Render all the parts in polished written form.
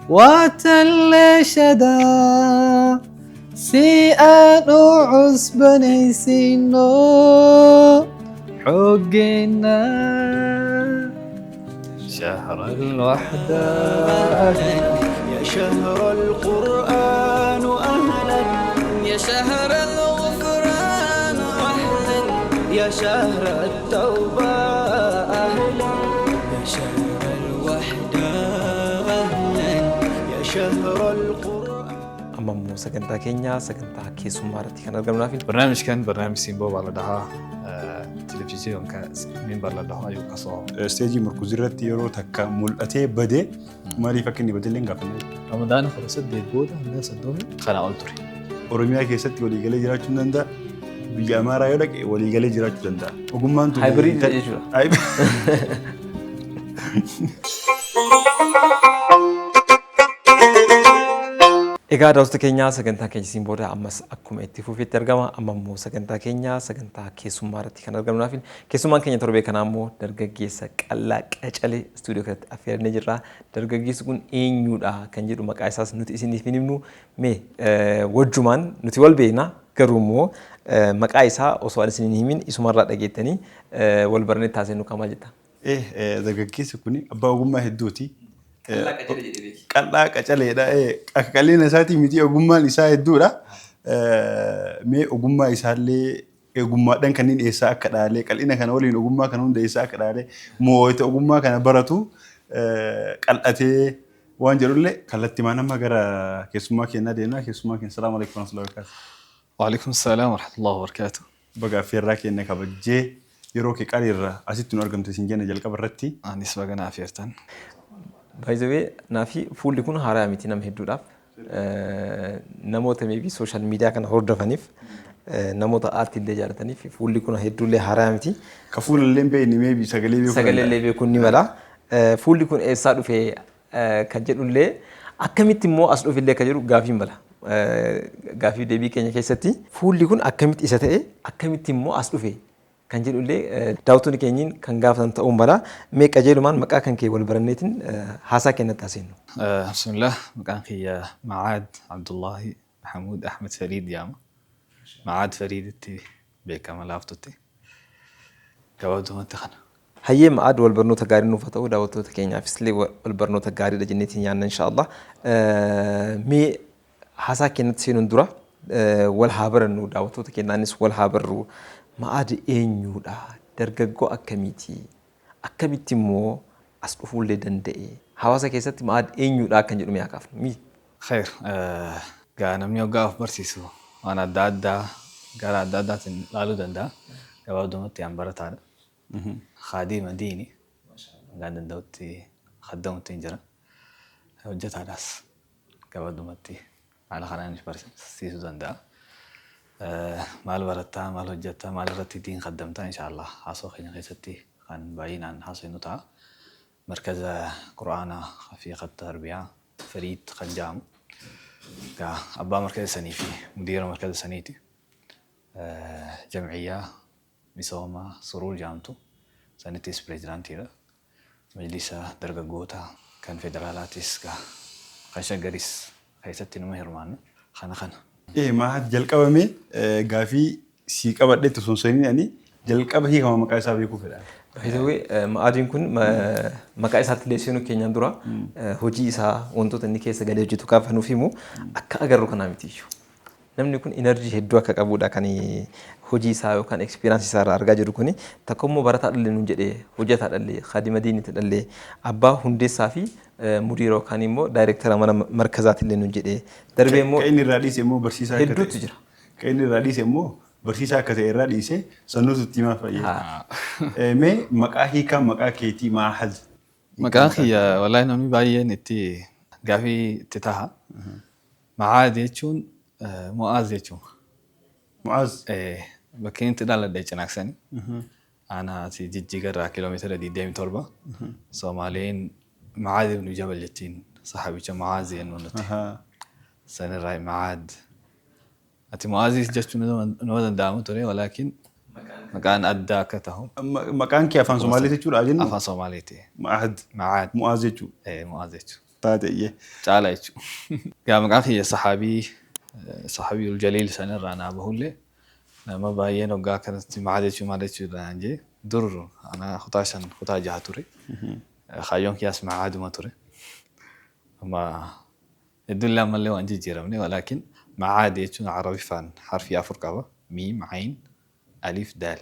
Waa talleeshada si aan u cusbanaysiino xooggeena. شهر الوحدة. يا شهر القرآن أهلا، يا شهر الغفران أهلا، يا شهر التوبة أهلا، يا شهر الوحدة أهلا، يا شهر القرآن. Amma immoo sagantaa keenya sagantaa keessummaa irratti kan argamnaaf. Barnaamijkan barnaamij Simboo baa la dhahaa, telefishinka Mimbar la dhaho ayuu kasoo Isteejii murkuzii irratti yeroo takka mul'atee badee, maaliif akka inni badellee hin gaafanne. Ramadaana 18 booda hanga 30 kana ol ture. Oromiyaa keessatti waliigalee jiraachuu hin danda'a. Biyya Amaaraa yoo dhaqe waliigalee jiraachuu danda'a. Ogummaan tun. Hybrid jechuudha. Egaa daawwattoota keenya, sagantaa keenya siin booda ammas akkuma itti fufeetti argama. Amma immoo sagantaa keenya sagantaa keessummaa irratti kan argamnaaf, keessummaan keenya torbee kanaa immoo dargaggeessa qal'aa qacalee istuudiyoo kanatti affeerannee jirra. Dargaggeessi kun eenyudha kan jedhu maqaa isaas nuti isiniif hin himnu. Mee wajjumaan nuti wal beekna, garuu immoo maqaa isaa osoo ani isiniin himin isumarraa dhageettanii wal barnee taasisnu kamaa jetta. Dargaggeessi kun abbaa ogummaa hedduuti. Qal'aa qacalee jedhee beeki. Qal'aa qacaleedha. Akka qal'ina isaatii miti, ogummaan isaa hedduudha. Mee ogummaa isaallee, ogummaadhaan kanneen eessaa akka dhaalee, qal'ina kana waliin ogummaa kana hunda eessaa akka dhaalee, moo'ita ogummaa kana baratu qal'atee waan jedhullee kallattimaan amma gara keessummaa keenyaa deemna. Keessummaa keenya, salaamu alaikum warahmatullahi wabarakatuh. وعليكم السلام ورحمة الله وبركاته. Baga affeerraa keenya kabajjee yeroo kee qaliirra asitti nu argamte siin jenna jalqaba irratti. Anis baga na affeertan. By the way, naafi fuulli kun haaraa miti nama hedduudhaaf. Namoota maybe social media kana hordofaniif, namoota aartii illee jaallataniif fuulli kun hedduullee haaraa miti. Ka fuula illee hin beekne maybe sagalee beekuu Sagalee illee beekuun ni mala. Fuulli kun eessaa dhufe kan jedhullee, akkamitti immoo as dhufe illee kan jedhu gaafii mala. Gaafii deebii keenya keessatti fuulli kun akkamitti isa ta'e, akkamitti immoo as dhufe kan jedhullee daawwattoonni keenyiin kan gaafatan ta'uu mala. Mee qajeelumaan maqaa kan kee wal baranneetiin haasaa keenyatti haaseennu. Bismillah, maqaan kiyya Macaad Abdullahi Maxamuud Ahmed Fariid jedhama. Macaad Fariiditti beekama laaftutti. Gabaabdumatti kana. Hayyee Ma'aad, wal barnoota gaarii nuuf haa ta'u, daawwattoota keenyaafis illee wal barnoota gaariidha jenneetiin yaadna inshaallah. Mee haasaa keenyatti seenuun dura wal haa barannu, daawwattoota keenyaanis wal haa barru. Ma'aad eenyuudha? Dargaggoo akkamiiti? Akkamitti immoo as dhufuullee danda'e? Hawaasa keessatti Ma'aad eenyuudha kan jedhu mee haa kaafnu. Mi? Khayr, gaa namni hoggaa of barsiisu waan adda addaa gara adda addaatiin ilaaluu danda'a. Gabaabdumatti an barataadha. Khadiima diini. Hangaan danda'utti khaddamutti hin jira. Hojjetaadhaas, gabaabdumatti haala kanaan if barsiisuu danda'a. Maal barattaa, maal hojjettaa, maal irratti diin khaddamtaa, insha Allah haasoo keenya keessatti kan baay'inaan haasofnu ta'a. Markaza Qur'aanaa fi tarbiyaa Fariid kan jedhamu. Gaa abbaa markaza sanii fi mudiira markaza saniiti. Jamciyyaa misooma Suruur jedhamtu sanittis pireezidaantiidha. Majlisa dargaggoota kan federaalaatis gaa kan Shaggaris keessatti numa hirmaanna. Kana kana. Maal jalqabame gaafii sii qabadhetti osoo hin seeniin ani jalqaba hiikama maqaa isaa beekuu fedha. By the way, Ma'aadiin kun maqaa isaatti illee seenuu keenyaan dura hojii isaa, wantoota inni keessa galee hojjetu gaafa nuuf himu akka agarru kanaa miti iyyuu. Namni kun energy hedduu akka qabudha kan hojii isaa yookaan experience isaa irraa argaa jiru kuni. Takka immoo barataa dhallee nuun jedhee, hojjetaa dhallee, khadima diinitti dhallee, abbaa hundeessaa fi mudiira yookaan immoo daayireektara mana markazaati illee nuun jedhee. Darbee immoo Kan inni irraa dhiise immoo barsiisaa akka ta'e. Hedduutu jira. Kan inni irraa dhiise immoo barsiisaa akka ta'e irraa dhiise, sannuutu itti himaa fayyada. Mee maqaa hiikaa maqaa keetii maal? Maqaan kiyya wallahi namni baay'een itti gaafii itti taha. Macaad jechuun Mu'aaz jechuudha. Mu'aaz. Bakki inni itti dhaladhe Cinaaksani. Aanaa asii Jijjiga irraa kiiloomeetira 27. Soomaaliin Macaad ibnu Jabal jettiin, saxaabicha Mu'aaz jennuun nuti. Sanirraa Macaad. Ati Mu'aazis jechuun nama danda'amu ture, walaakin maqaan addaa akka tahu. Maqaan kee afaan Somaaliiti jechuudha jennu? Afaan Somaaliiti. Ma'aad. Macaad. Mu'aaz jechuudha. Mu'aaz jechuudha. Taate iyyee. Caala jechuudha. Gaa maqaan kiyya saxaabii saxaabiyul jaliil sanirraa naa bahullee, nama baay'een hoggaa akkanatti maal jechuu maal jechuudha naan jee. Dur ana kutaa 5, kutaa 6 ture. Kaayyoon kiyyaas macaaduma ture. Amma hedduullee ammallee waan jijjiiramne, walaakin macaad jechuun Arabiffaan harfii afur qaba. Miim, ayn, alif, daal.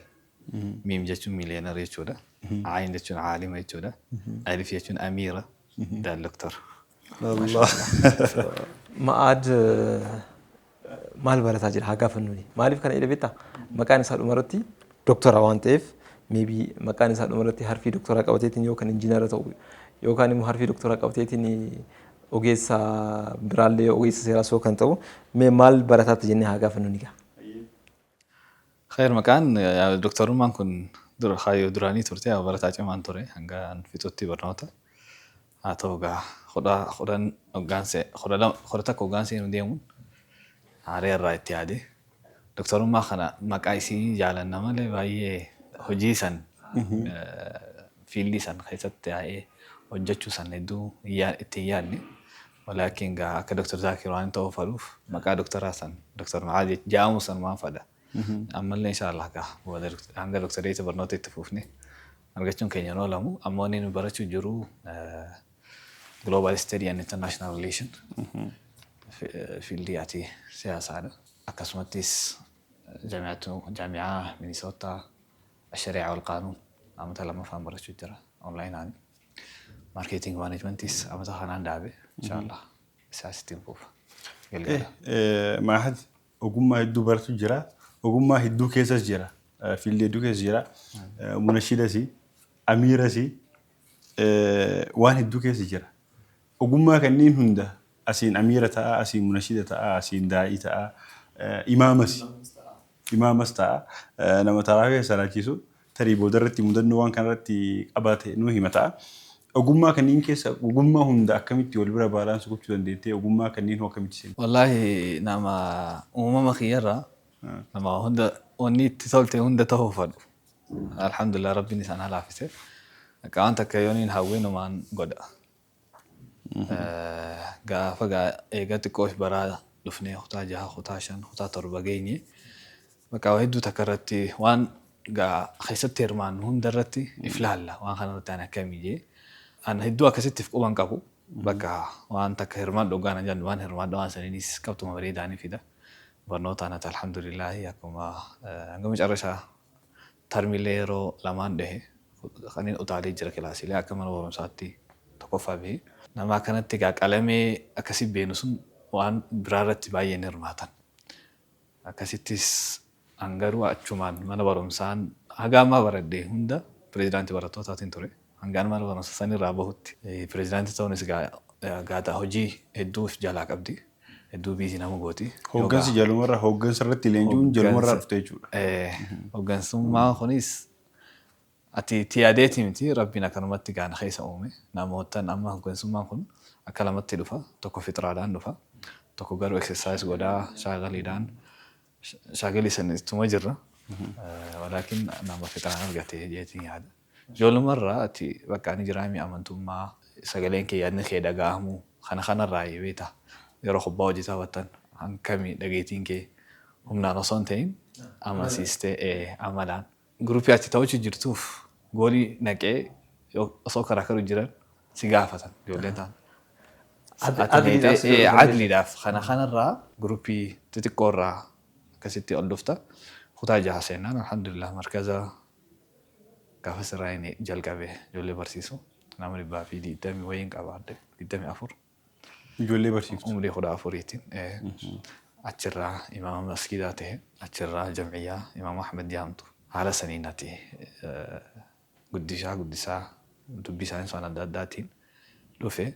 Miim jechuun millionaire jechuudha. Ayn jechuun caalima jechuudha. Alif jechuun amiira. Daal doktor. Allah. Ma'aad maal barataa jira haa gaafannuuni. Maaliif kana jedhe beektaa? Maqaan isaa dhumarratti doktora waan ta'eef, maybe maqaan isaa dhumarratti harfii doktoraa qabateetiin yookaan injiinara ta'u yookaan immoo harfii doktoraa qabateetiin ogeessa biraallee, ogeessa seeraas yoo kan ta'u, mee maal barataatti jennee haa gaafannuuni gaa. Khayr, maqaan doktorummaan kun dura kaayyoo duraanii turte, barataa cimaan ture hanga an fixutti barnoota. Haa ta'u gaa 10 hoggaan 12, 11 hoggaan seenu deemuun haaree irraa itti yaade. Doktorummaa kana maqaa isii jaalanna malee baay'ee hojii san, field san keessatti yaa'ee hojjechuu san hedduu itti hin yaadne. Walaakin gaa akka Doktor Zaakir waan ta'uu fedhuuf maqaa doktoraa san, Doktor Macaad jedhamu san waan fedha. Ammallee inshaallah gaa booda hanga doktoreeti barnoota itti fufne argachuun keenya hin oolamu. Amma wanni nu barachuu jiru Global Study and International Relation, field ati siyaasaadha. Akkasumattis jaami'aa Minnesota Shari'aa wal Qaanuun amata lamaffaan barachuu jira onlineaan. Marketing managementis amata kanaan dhaabe, inshaallah isaas ittiin fufa. Galgala. Maahad ogummaa hedduu baratu jira. Ogummaa hedduu keessas jira. Field hedduu keessa jira. Munashidas, amiiras, waan hedduu keessa jira. Ogummaa kanneen hunda, asiin amiira ta'a, asiin munashida ta'a, asiin daa'ii ta'a, imaamas ta'a. Nama taraa salaachisu tarii boodarratti mudannoo waan kanarratti qabate nu hima ta'a. Ogummaa kanneen keessa ogummaa hunda akkamitti wal bira balance gochuu dandeettee, ogummaa kanneen hoo akkamitti seente? Wallaahi nama uumama kiyyarraa nama hunda wanni itti tolte hunda ta'uu fadhu. Alhamdulillah, Rabbiin isaan halaafise. Akka waan takka yooniin hawweenumaan godha. Gaafa eega xiqqoo baraa dhufnee kutaa 6, kutaa 5, kutaa 7 geenye, bakka waa hedduu takka irratti waan gaa keessatti hirmaannu hunda irratti if laalla, waan kana irratti ani akkamii jee. An hedduu akkasitti if quban qabu. Bakka waan takka hirmaadhu hoggaan jennu waan hirmaadhu, waan saniinis qabxuma bareedaanii fida. Barnoota anati alhamdulillahi akkuma hanga macarrashaa tarmiilee yeroo lamaan dhahe kanneen utaalee jira, kilaasiilee akka mana barumsaatti tokkoffaa bahe. Nama akkanatti egaa qalamee akkasi beenu sun waan biraa irratti baay'een hirmaatan. Akkasittis an garuu achumaan mana barumsaan haga ammaa baradhe hunda pirezidaantii barattootaatiin ture. Hangaan mana barumsa sanirraa bahutti. Pirezidaantii ta'uunis gaata hojii hedduu of jalaa qabdi. Hedduu busy nama gooti. Hooggansi jalumarraa, hooggansa irratti leenji'uun jalumarraa dhufte jechuudha. Hooggansummaan kunis ati itti yaadeeti miti, Rabbiin akkanumatti gaana keessa uume. Namootaan amma hooggansummaan kun akka lamatti dhufa. Tokko fixraadhaan dhufa. Tokko garuu exercise godhaa shaagaliidhaan. Shaagalii san ittuma jirra. Walaakin nama fixraan argate jeetiin yaada. Ijoollumarraa ati bakka ani jiraami amantummaa, sagaleen kee, yaadni kee dhaga'amu kana kanarraa beekta. Yeroo kubbaa hojii taphattan hankamii dhageetiin kee humnaan osoo hin ta'in amansiistee amalaan. Groupii ati ta'uchi jirtuuf goolii naqee osoo karaa karu jiran si gaafatan ijoolleen ta'an. Adliidhaaf kana kanarraa groupii xixiqqoorraa akkasitti ol dhufta. Kutaa 6 seenaan alhamdulillah markaza gaafa sirraa inni jalqabe ijoollee barsiisu nama 120 wayiin qabaadhe, 24. Ijoollee barsiiftu. Umrii 14tiin achirraa imaama masgiidaa ta'e, achirraa jam'iyyaa Imaam Ahmed jedhamtu haala saniin ati guddisaa guddisaa dubbii isaanii waan adda addaatiin dhufe.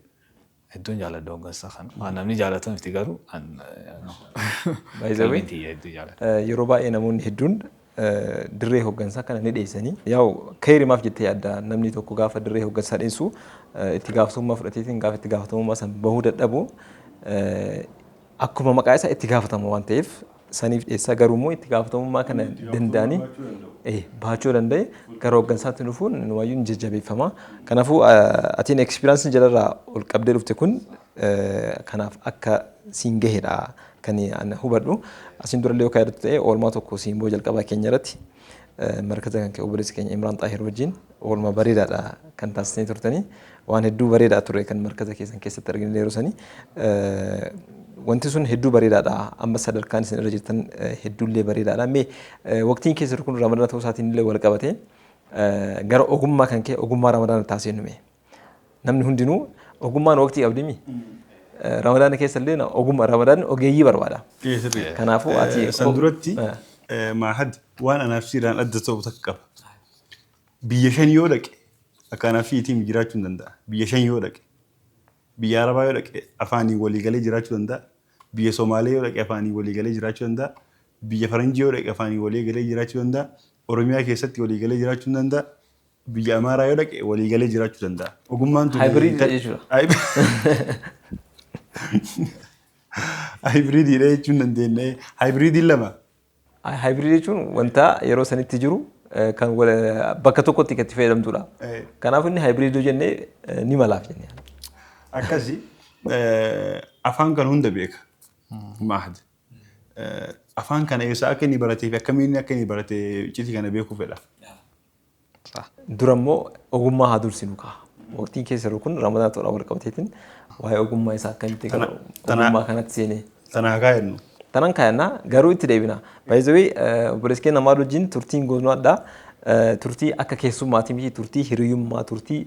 Hedduun jaaladha hooggansa kana. Waan namni jaalatu miti, garuu By the way, qalbiin tiyya hedduu jaalladha. Yeroo baay'ee namoonni hedduun dirree hooggansaa kana ni dheessanii. Yaa'u keerimaaf jettee yaadda, namni tokko gaafa dirree hooggansaa dheessu itti gaafatamummaa fudhateetiin gaafa itti gaafatamummaa san bahuu dadhabu, akkuma maqaa isaa itti gaafatama waan ta'eef saniif dhiyeessaa, garuu immoo itti gaafatamummaa kana danda'anii baachuu danda'e gara hooggansaatti dhufuun numayyuu ni jajjabeeffama. Kanaafuu atiin experience jalarraa ol qabdee dhufte kun kanaaf akka siin gahedha kan ani hubadhu. Asiin durallee yoo yaadatu ta'e, oolmaa tokko siimboo jalqabaa keenya irratti markaza kan ka'e obboleessa keenya Imraan Xaahir wajjin oolmaa bareedaadha kan taasisanii turtanii, waan hedduu bareedaa ture kan markaza keessan keessatti arginu yeroo sanii. Wanti sun hedduu bareedaadha. Amma sadarkaan isin irra jirtan hedduullee bareedaadha. Mee waqtiin keessa jiru kun Ramadaana ta'uu isaatiin illee wal qabate gara ogummaa kan ka'e ogummaa Ramadaana taasisnu mee. Namni hundinuu ogummaan waqtii qabdi mi? Ramadaana keessa illee ogummaa Ramadaanni ogeeyyii barbaada. Kanaafuu ati San duratti Maahad waan anaaf siiraan adda ta'u takka qaba. Biyya shan yoo dhaqe akka anaaf siitiin jiraachuu hin danda'a. Biyya shan yoo dhaqe, biyya Arabaa yoo dhaqe afaanii walii galee jiraachuu danda'a. Biyya Somaalee yoo dhaqe afaanii walii galee jiraachuu danda'a. Biyya Faranjii yoo dhaqe afaanii walii galee jiraachuu danda'a. Oromiyaa keessatti walii galee jiraachuu hin danda'a. Biyya Amaaraa yoo dhaqe walii galee jiraachuu danda'a. Ogummaan tun Hybrid jechuudha. Hybridiidha jechuun dandeenya. Hybridiin lama. Hybrid jechuun wanta yeroo sanitti jiru kan bakka tokkotti kan itti fayyadamtudha. Kanaaf inni hybrid yoo jennee ni malaaf jennee. Akkasi afaan kan hunda beeka. Maahad. Afaan kana eessaa akka inni baratee fi akkamiin akka inni barate iccitii kana beekuu fedha. Dura immoo ogummaa haa dursinu kaa. Waqtiin keessa jiru kun Ramadaana ta'uudhaan wal qabateetiin waa'ee ogummaa isaa akkamitti gara ogummaa kanatti seenee. Tana haa kaa'ennu. Tanan kaayannaa, garuu itti deebina. Baay'ee obboleessi keenya maal wajjin turtiin goonu addaa, turtii akka keessummaatii miti, turtii hiriyyummaa, turtii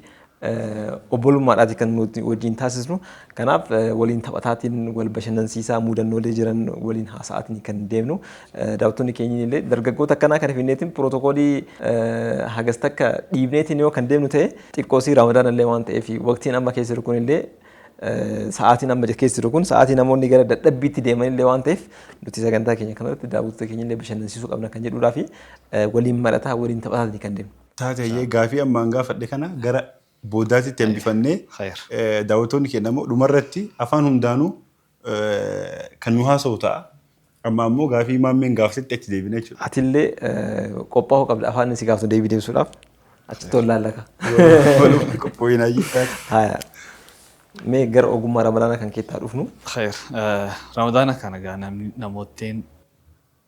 obbolummaadhaati kan nuti wajjin taasisnu. Kanaaf waliin taphataatiin, wal bashannansiisaa, mudannoolee jiran waliin haasa'aatiin kan deemnu. Daawwattoonni keenya illee dargaggoota akkanaa kana finneetiin pirootokoolii hagas takka dhiibneetiin yoo kan deemnu ta'e, xiqqoosii Ramadaan illee waan ta'eef, waqtiin amma keessa jiru kun illee, sa'aatiin amma keessa jiru kun sa'aatii namoonni gara dadhabbiitti deeman illee waan ta'eef, nuti sagantaa keenya kanarratti daawwattoota keenya illee bashannansiisuu qabna kan jedhuudhaa fi waliin marataa, waliin taphataatiin kan deemnu. Taatee gaafii ammaan gaafadhe kana gara boodaatitti hambifannee daawwattoonni keenya immoo dhumarratti afaan hundaanuu kan nu haasa'u ta'a. Amma ammoo gaafii maammeen gaafatetti achi deebine jechuudha. Atillee qophaa'uu qabda afaan si gaafatu deebii deebisuudhaaf. Achitti ol laallaka. Walumaa qopho'inaa jechaa. Haya. Mee gara ogummaa Ramadaana kan keessaa dhufnu. Khair. Ramadaana kana gaa namni namoottiin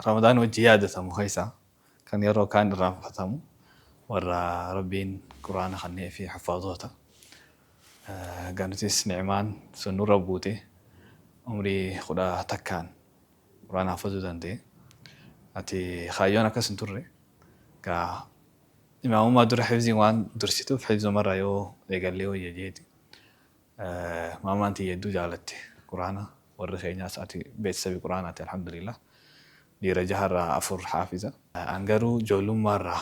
Ramadaan wajji yaadatamu keessaa kan yeroo kaan irraanfatamu warra Rabbiin Quraana kannee fi haffaazota. Gaa nutis ni'maan sun nurra buute, umrii 11n Quraana haffazuu danda'e. Ati kaayyoon akkas hin turre. Gaa imaamummaa dura hifziin waan dursituuf hifzumarraa yoo eegallee wayya jeeti. Maamaan tiyya hedduu jaalatte Quraana, warri keenyaas ati beeksisabi Quraanaati, alhamdulillah. Dhiira jaharraa afur haafiza. An garuu ijoollummaarraa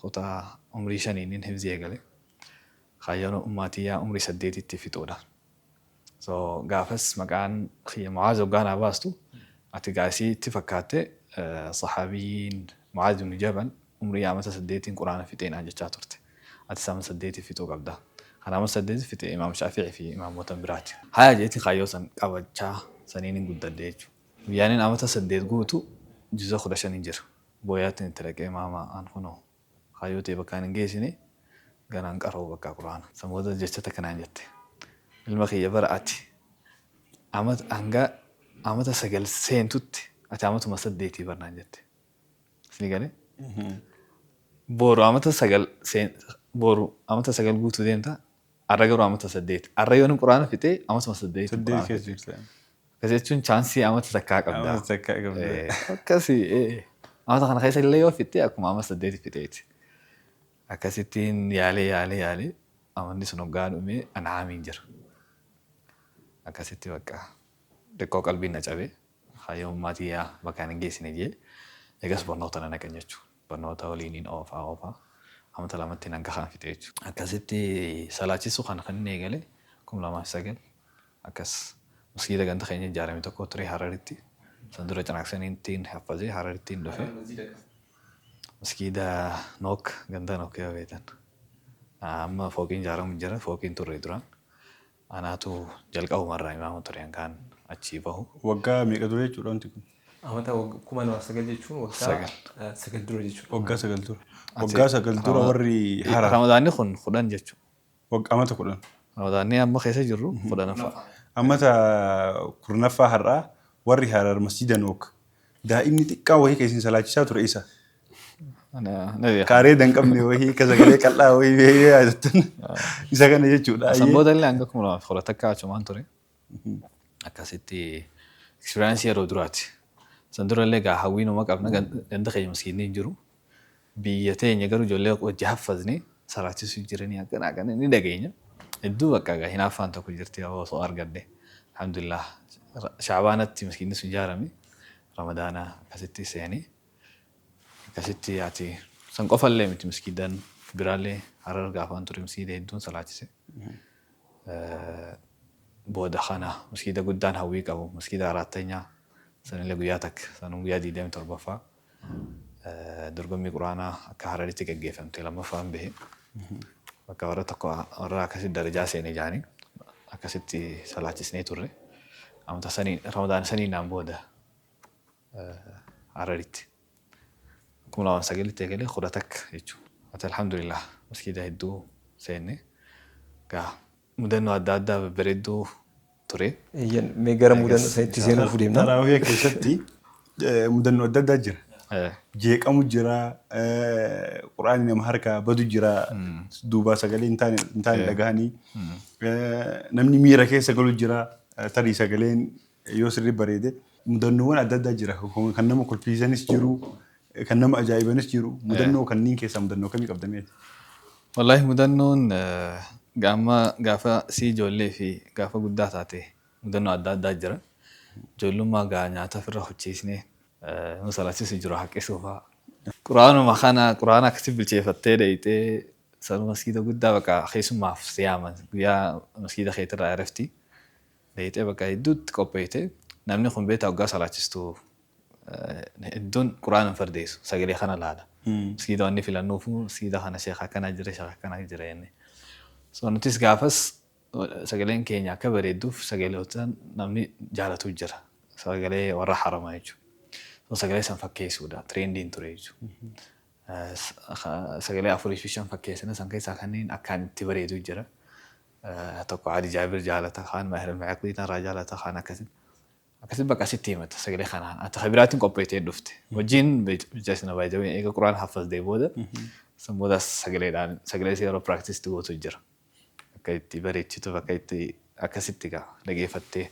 kutaa umrii 5n hifzii eegale. Kaayyoon ummaa tiyyaa umrii 8tti fixuudha. So gaafas maqaan kiyya Mucaaz hoggaa naa baastu, ati gaasii itti fakkaatte, sahaabiyyiin Mucaaz ibn Jabal umrii amata 8n Quraana fixee naan jechaa turte. Atis amata 8 fixuu qabda. Kan amata 8 fixe Imaam Shaafi'ii fi imaamota biraati. Haya jeeti kaayyoo san qabachaa saniin hin guddadhe jechuudha. Guyyaanin amata 8 guutu juza 15 jira. Booyaattiin itti dhaqee, maama, an kunoo kaayyoo ta'e bakkaan hin geessine, ganaan qara'u bakka Quraana. San booda jecha takka naan jette. Ilma kiyya, bara ati amata hanga amata 9 seentutti ati amatuma 8 bar naan jette. Isinii galee? Boru amata 9 seen, boru amata 9 guutuu deemta. Arra garuu amata 8. Arra yoon Quraana fixee amatuma 8 8 Quraana keessa fixe. jirta. Akkas jechuun chaansii amata takkaa qabda. Amata takkaa qabda. Akkasi amata kana keessa illee yoo fixxe akkuma amata 8 fixeeti. Akkasittiin yaalee yaalee yaalee amanni sun hoggaa dhumee an'aamiin jira. Akkasitti bakka xiqqoo qalbiin na cabee, kaayyoon maatiyyaa bakka hin geessine jee eegas barnoota na naqan jechuudha. Barnoota waliiniin oofaa oofaa amata 2tti nan gahaan fixe jechuudha. Akkasitti salaachisuu kana kan inni eegale 2009 akkas masgiida ganda keenya ijaarame tokko ture Hararitti. San dura Cinaaksaniittiin haffazee Hararittiin dhufe. Masgiida Nook, ganda Nook yoo beektan. Amma fooqiin ijaaramu jira, fooqiin turre duraan. Anaatu jalqabumarraa imaama ture hangaan achii bahu. Waggaa meeqa dura jechuudha wanti kun? Amata 2009 jechuun waggaa 9 dura jechuudha. Waggaa 9 dura. Waggaa 9 dura warri Harar. Ramadaanni kun 10 jechuudha. Amata 10. Ramadaanni amma keessa jirru 10ffaa. Amata 10ffaa har'aa warri Harar masjida Nook. Daa'imni xiqqaa wayii kan isin salaachisaa ture isa. Kaaree danqabne wayii ka sagalee qal'aa wayii beekee yaadattan isa kana jechuudha. San booda illee hanga 2011 achumaan ture. Akkasitti experience yeroo duraati. San dura illee gaa hawwiinuma qabna ganda keenya maskiinni hin jiru. Biyya teenya garuu ijoollee wajji haffazni salaachisuu jiranii akkana akkana ni dhageenya. Hedduu bakka gaa hinaaffaan tokko jirti osoo argadde. Alhamdulillah Shaabaanatti maskiinni sun ijaarame. Ramadaana akkasitti seenee akkasitti ati san qofallee miti maskiidan biraallee Harar gaafaan ture maskiida hedduun salaachise. Booda kana maskiida guddaan hawwii qabu maskiida araattanyaa sanillee guyyaa takka sanuu guyyaa 27ffaa dorgommii quraanaa akka Hararitti gaggeeffamte lammaffaan bahe. Bakka warra tokko warra akkasitti darajaa seene jaanii akkasitti salaachisnee turre. Amata sanii Ramadaan sanii naan booda Hararitti. 2009tti eegalee 11 jechuudha. Ati alhamdulillah maskiida hedduu seenne. Gaa mudannoo adda addaa babbareedduu ture. Mee gara mudannoo sanitti seenuuf deemna. Taraawii keessatti mudannoo adda addaa jira. Jeeqamu jira, quraanni nama harkaa badu jira, duubaa sagalee hin taane dhagahanii, namni miira keessa galu jira, tarii sagaleen yoo sirrii bareede mudannoowwan adda addaa jira. Kan nama kolfiisanis jiru, kan nama ajaa'ibanis jiru. Mudannoo kanneen keessaa mudannoo kamii qabdameeti? Wallaahi mudannoon gaama gaafa si ijoollee fi gaafa guddaa taate mudannoo adda addaa jira. Ijoollummaa gaa nyaata ofirra hojjeesnee nu salaachisu jiru haqqisuu fa'aa. Quraanuma kana quraana akkasitti bilcheeffattee dheeyitee sanuma maskiida guddaa bakka keessummaaf si yaaman guyyaa maskiida keetirraa erefti. Dheeyitee bakka hedduutti qopheessite namni kun beektaa waggaa salaachistu hedduun quraana hin fardeessu sagalee kana laala. Maskiida wanni filannuufu maskiida kana sheekha akkanaa jira sheekha akkanaa jira jennee. So nutis gaafas sagaleen keenya akka bareedduuf sagaleewwan namni jaalatu jira. Sagalee warra haramaa jechuudha. So sagalee san fakkeessuudha treendiin ture jechuudha. Sagalee 4 fi 5 fakkeessina san keessaa kanneen akkaan itti bareedu jira. Tokko Ali Jaabir jaalata kaan Maahir Al-Maaqlii irraa jaalata kaan akkasitti. Akkasitti bakka asitti himata sagalee kanaan. Ati kabiraatiin qopheessitee dhufte. Wajjin bilcheessina baay'ee eega quraan haffaztee booda san booda sagaleedhaan sagalee yeroo practice gootu jira. Akka itti bareechituuf akka itti akkasitti gaa dhageeffattee.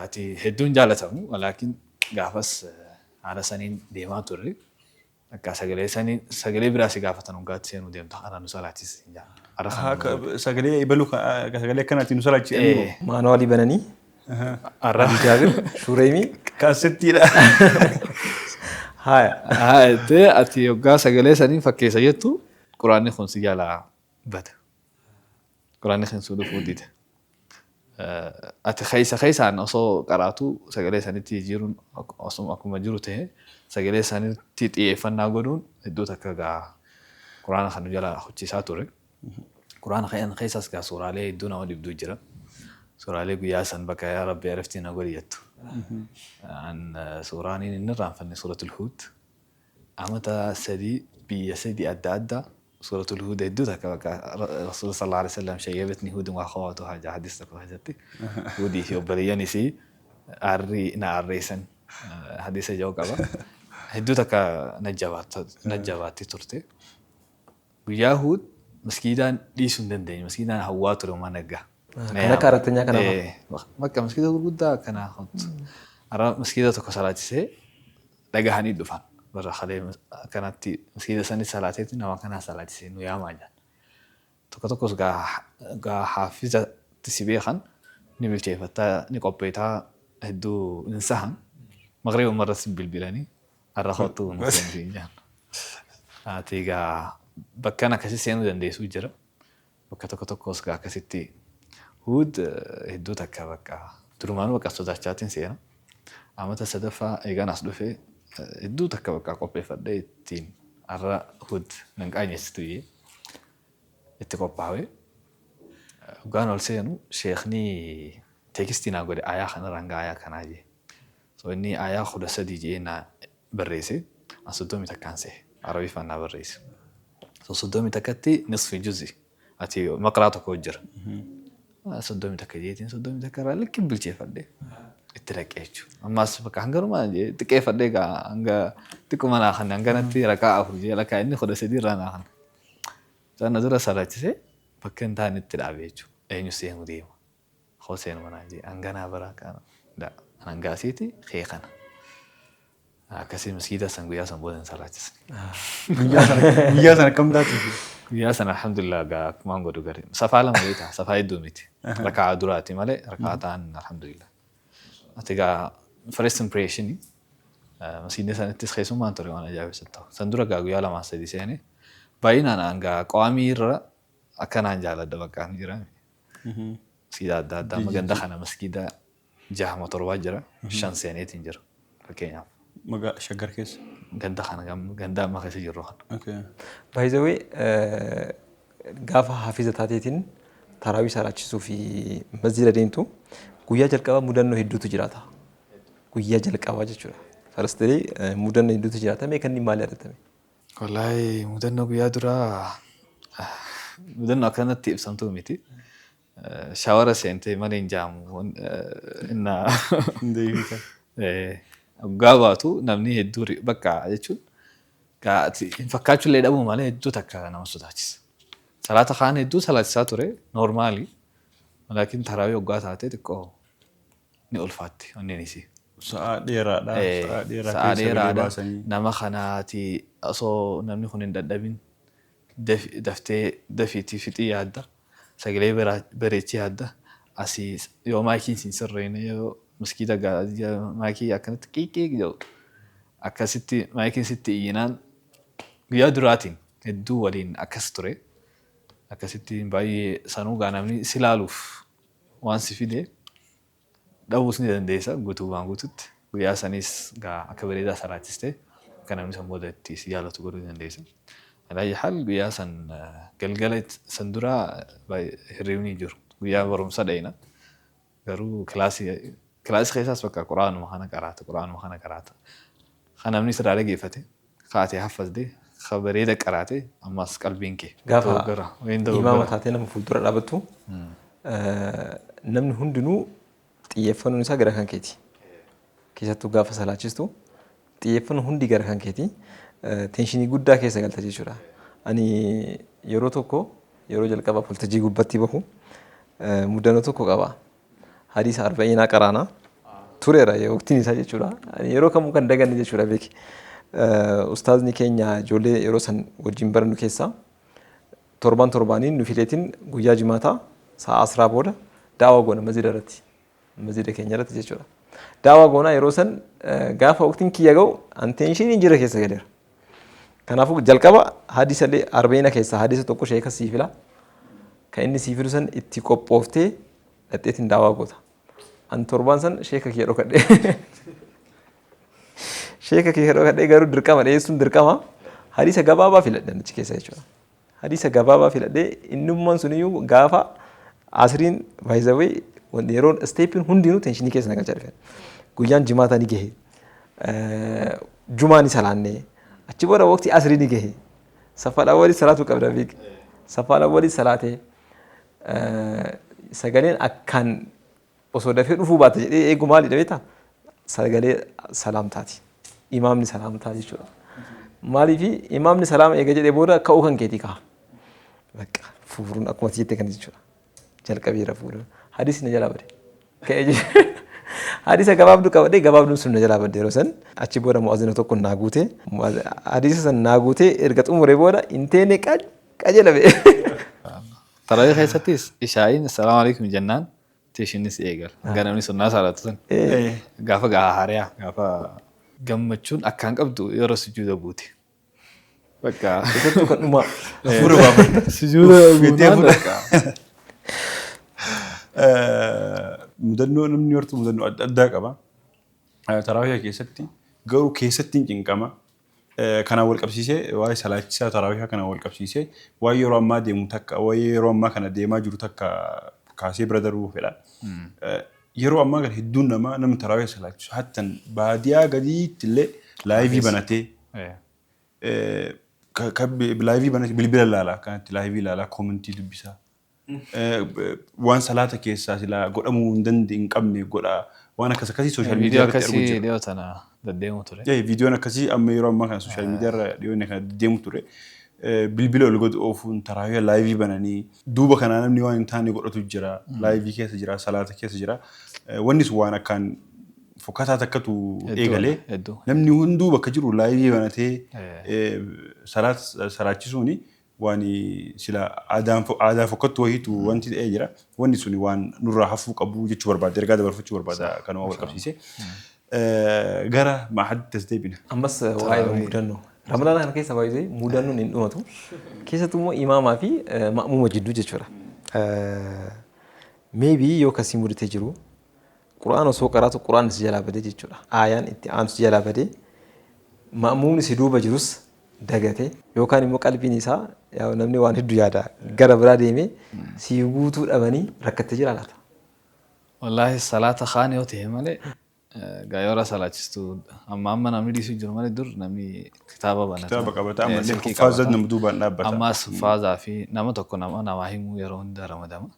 Ati hedduun jaalatamu walaakin gaafas haala saniin deemaa turre. Akka sagalee sanii sagalee biraa si gaafatan hoggaatti seenuu deemta kana nu salaachis hin jaa. Sagalee ibaluu sagalee akkanaatiin nu salaachisan. Maanuwaalii bananii Ali Jaabir Shureemii Kaasettiidha. Haaya. Haa ati hoggaa sagalee sanii fakkeessa jettu quraanni kun si jalaa bada. Quraanni kun si dhufuu dida. Ati keessa keessaan osoo qaraatu sagalee sanitti jijjiiruun osoo akkuma jiru ta'e sagalee sanitti xiyyeeffannaa godhuun hedduu takka gaa quraana kan jala hojjechiisaa ture. Quraana kan keessaas gaa suuraalee hedduu nama dhibduu jira. Suuraalee guyyaa san bakka yaa Rabbi araftii na godhi jettu. An suuraan inni irraanfanne suuratul Huud. Amata 3 biyya 3 adda addaa suuratul Huud hedduu takka bakka Rasuul sallallahu alaihi wasallam shayyabatni Huud waa akhawatuhaa jaa hadiis tokko keessatti. Huudii fi obboleeyyan isii arrii na arreessan hadiisa ijoo qaba. Hedduu takka na jabaatti turte. Guyyaa Huud maskiidaan dhiisuu hin dandeenye. Maskiidaan hawwaa ture uumaa naggaa. Kan akka arattanyaa kanaa. Bakka maskiida gurguddaa akkanaa kottu. Har'a maskiida tokko salaachisee dhagahanii dhufan. Warra kalee akkanatti maskiida sanis salaateetti nama kanaa salaachisee nu yaamaa jiran. Tokko tokkos gaa haafizatti si beekan ni bilcheeffataa ni qopheetaa hedduu hin sahan. Maqriba umarratti bilbilanii har'a kottu nu seenuu jiran. Ati gaa bakkaan akkasii seenuu dandeessuu jira. Bakka tokko tokkos gaa akkasitti Huud hedduu takka bakka durumaanuu bakka sodaachaatiin seena. Amata sadaffaa eegaan as dhufee hedduu takka bakka qopheeffadhee ittiin har'a Huud nan qaanyessitu iyyee itti qophaa'e. Hoggaan ol seenu sheekni teekstii naa godhe ayaa kanarraa hanga ayaa kanaa jee. So inni aayaa 13 jedhee naa barreesse. An 31n sehe. Arabiffaan naa barreesse. So 31tti nisfi juzi. Ati maqraa tokko jira. 31 jeetiin 31 irraa likki bilcheeffadhe. Itti dhaqee jechuudha. Ammas bakka hanganumaa xiqqeeffadhee gaa hanga xiqquma naa kanne hanganatti rakaa 4 jee lakkaa inni 13 irraa naa kanne. Sana dura salachisee bakka hin taane itti dhaabe jechuudha. Eenyu seenu deema. Koo seenu manaa jee hanganaa baraa kana. Hangaasiiti kee kana. Akkasii masgiida san guyyaa san booda hin salaachisne. Guyyaa sana akkam taate? Guyyaa sana alhamdulillah gaa akkumaan godhu gari. Safaa lama beektaa, safaa hedduu miti. Rakaa duraati malee rakaa ta'an alhamdulillah. Ati gaa first impression masgiidni sanattis keessummaan ture waan ajaa'ibsa ta'u. San dura gaa guyyaa lamaa sadii seene baay'inaan an gaa qawaamii irra akkanaan jaaladha bakka ni jira. Masgiida adda addaa amma ganda kana masgiida jahama torbaa jira. Shan seeneetiin jira fakkeenyaaf. Magaalaa Shaggar keessa. Ganda kana, ganda amma keessa jirru kana. By the way, gaafa hafiza taateetiin taraawii salaachisuu fi masjida deemtu guyyaa jalqabaa mudannoo hedduutu jiraata. Guyyaa jalqabaa jechuudha. First day mudannoo hedduutu jiraata. Mee kanneen maal yaadatame? Wallaahi mudannoo guyyaa duraa mudannoo akkanatti ibsamtuu miti. Shawara seentee malee hin jaamu inna Deebita. Waggaa baatu namni hedduu bakka jechuun hin fakkaachuullee dhabuu malee hedduu takka nama sodaachisa. Salaata kaan hedduu salaachisaa ture normal. Laakiin taraawii waggaa taate xiqqoo ni ulfaatti onneen isii. Sa'aa dheeraadha. Sa'aa dheeraa Sa'aa keessa sagalee dheeraadha. baasanii. Nama kanaati osoo namni kun hin dadhabin daftee dafiitii fixii yaadda. Sagalee bareechii yaadda. Asii yoo maakiin siin sirreene, yoo maskiida maakii akkanatti qiiqii jedhu akkasitti maakiin sitti iyyinaan guyyaa duraatiin hedduu waliin akkas ture. Akkasitti baay'ee sanuu gaa namni si laaluuf waan si fide dhabuus ni dandeessa guutumaan guututti. Guyyaa sanis gaa akka bareedaa salaachistee akka namni san booda itti si jaalatu godhuu ni dandeessa. Alaa haal guyyaa san galgala san duraa hirribni hin jiru. Guyyaa barumsa dhayina. Garuu kilaasii keessaas bakka quraanuma kana qaraata, quraanuma kana qaraata. Kan namni sirraa dhageeffate kaatee haffazde ka bareeda qaraate ammas qalbiin kee. Gaafa Dogoggora. Wayin imaama dogoggora. taatee nama fuuldura dhaabbattu namni hundinuu xiyyeeffannoon isaa gara kan keeti. Keessattuu gaafa salaachistu xiyyeeffannoon hundi gara kan keeti. Tension guddaa keessa galta jechuudha. Ani yeroo tokko yeroo jalqaba waltajjii gubbatti bahu mudannoo tokko qaba. Hadiisa arba'iinaa qaraanaa tureera waqtiin isaa jechuudha. Ani yeroo kamuu kan daganne jechuudha beeki. Ustaazni keenya ijoollee yeroo san wajjin barannu keessaa torban torbaaniin nu fileetiin guyyaa jimaataa sa'a asraa booda daawaa goona masjida irratti. Masjida keenya irratti jechuudha. Daawaa goonaa yeroo san gaafa waqtiin kiyya ga'u an tensioniin jira keessa galeera. Kanaafuu jalqaba hadiisa illee arbeena keessaa hadiisa tokko sheeka sii fila. Kan inni sii filu san itti qophooftee dhaqxeetiin daawaa goota. An torban san sheeka kiyya dhokadhee. Sheeka kiyya dhokadhee garuu dirqama dhiyeessuun dirqama. Hadiisa gabaabaa filadhe achi keessa jechuudha. Hadiisa gabaabaa filadhee innummaan suniyyuu gaafa asriin by the way yeroon stepiin hundinuu tension keessa na galchaa dhufe. Guyyaan jimaataa ni gahe. Jumaa ni salaannee. Achi booda waqtii asrii ni gahe. Saffadhaa walii salaatu qabda beek. Saffadhaa walii salaatee. Sagaleen akkaan osoo dafee dhufuu baate jedhee eegu maali beektaa? Sagalee salaamtaati. Imaamni salaamtaa jechuudha. Maaliifi imaamni salaama eega jedhee booda ka'uu kan keetii ka'a. Bakka fuuruun akkuma ati jette kana jechuudha. Jalqabeera fuuruun. Hadiisni na jalaa bade. Ka'ee jechuudha. Hadiisa gabaabduu qabadhee gabaabduun sun na jalaa badde yeroo san achi booda mu'azzina tokko naa guute. Hadiisa san naa guutee erga xumuree booda inteene qajeela ba'e. Tarawih keessattis ishaa'iin assalaamu alaikum jennaan tensionis eegala. Hanga namni sunnaa salaatu sun. Gaafa gaa haariyaa gaafa gammachuun akkaan qabdu yeroo sujuuda buute. Bakka Keessattuu kan dhumaa. Hafuura baafata. Sujuuda Fiixee buunaan hafuura. bakka. Mudannoo namni hortu mudannoo adda addaa qaba. Taraawiyaa keessatti garuu keessatti hin cinqama. Kanaan wal qabsiisee waa'ee salaachisaa taraawiyaa kanaan wal qabsiisee waa'ee yeroo ammaa deemu takka waa'ee yeroo ammaa kana deemaa jiru takka kaasee bira darbuu fedha. Yeroo ammaa kana hedduun namaa nama taraawii salaachisu hattan baadiyaa gadiitti illee live banatee live banatee bilbila ilaalaa, akkanatti live ilaalaa, comment dubbisaa. Waan salaata keessaa silaa godhamuu hin dandeenye hin qabne godhaa, waan akkas akkasii social media Viidiyoo irratti arguu akkasii jira. dhiyoo tana deddeemu ture. Viidiyoon akkasii amma yeroo ammaa kana social media irra dhiyoonni kana deddeemu ture. Bilbila ol gadi oofuun taraawii live bananii duuba kanaa namni waan hin taane godhatu jira. Live keessa jira, salaata keessa jira. Wanni sun waan akkaan fokkataa takkatu eegalee Hedduu. namni hunduu bakka jiru live banatee salaata salaachisuuni waan sila aadaa fokkattu wayiitu wanti ta'ee jira. Wanni suni waan nurraa hafuu qabu jechuu barbaada. Ergaa dabarfachuu barbaada kanuma wal qabsiisee. Gara maahaditti as deebina. Ammas waa'ee mudannoo. Ramadaana kana keessa baay'ee mudannoon hin dhumatu. Keessattuu immoo imaamaa fi ma'muuma jidduu jechuudha. Maybe yoo kasii mudatee jiru, Qura'aan osoo qaraatu Qura'aan si jalaa badee jechuudha. Aayaan itti aanu si jalaa badee, ma'muumni si duuba jirus dagate yookaan immoo qalbiin isaa, namni waan hedduu yaada, gara biraa deemee si guutuu dhabanii rakkattee jira laata? Wallaahi salaata kaan yoo ta'e malee, gaa yeroo salaachistu amma amma namni dhiisuu jiru malee, dur namni kitaaba banata. Kitaaba qabata, ammallee silkii huffaaza qabata. nama duubaan dhaabbata. Ammaas huffaazaa fi nama tokko nama namaa himuu yeroo hunda ramadama.